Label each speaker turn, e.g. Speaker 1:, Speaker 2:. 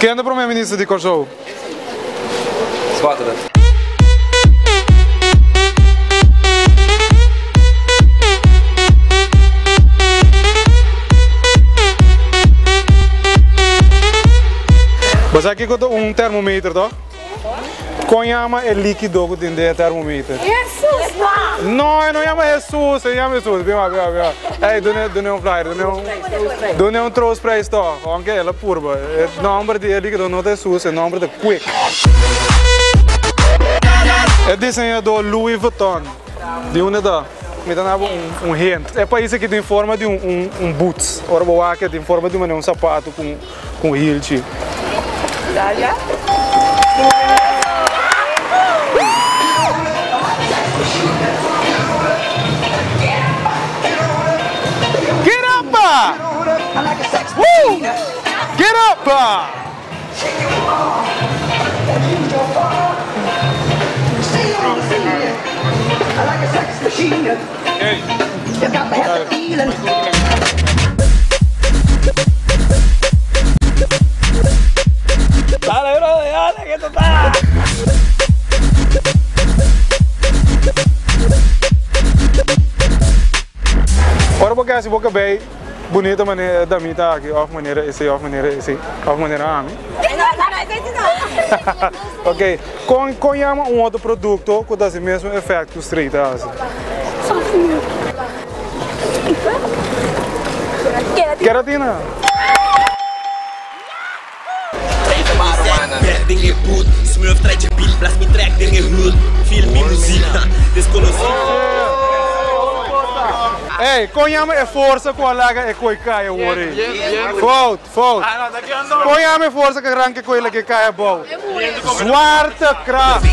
Speaker 1: Ken ta prome minister di Kòrsou?
Speaker 2: Schotte.
Speaker 1: Bo sa kiko ta un termometer toch? Kon yama e likido ku tin den e termometer?
Speaker 3: Jesus!
Speaker 1: No, e no yama Jesus, e yama Jesus. Bin wak, bin wak, bin wak. Ey, dun'e, dun'e un flyer, dun'e un, dun'e un troostprijs toch, aunke el a purba. E nomber di e likido no ta Jesus, e nomber ta Quick. E diseñador Louis Vuitton, di unda ta? Mi ta naba un, un hint. E pais aki tin forma di un, un, un boots. Ora bo wak e tin forma di manera un sapato ku. Ku hilchi.
Speaker 3: Italia.
Speaker 1: Get up! Woo! Get up!
Speaker 2: Dale brother, dale que esto ta.
Speaker 1: Ora bo ke hasi bo kabei bunita manera damita aki of manera esei of manera esei of manera ami. Ok, kon kon yama un otro produkto ku ta hasi mesmo efèkt ku straight ta hasi? Keratina. Ey, kon yama e forsa ku a laga e koi kai awor ei? Fout, fout. Kon yama e forsa ku a ranka e koi laka e kai abou? Zwaartekracht.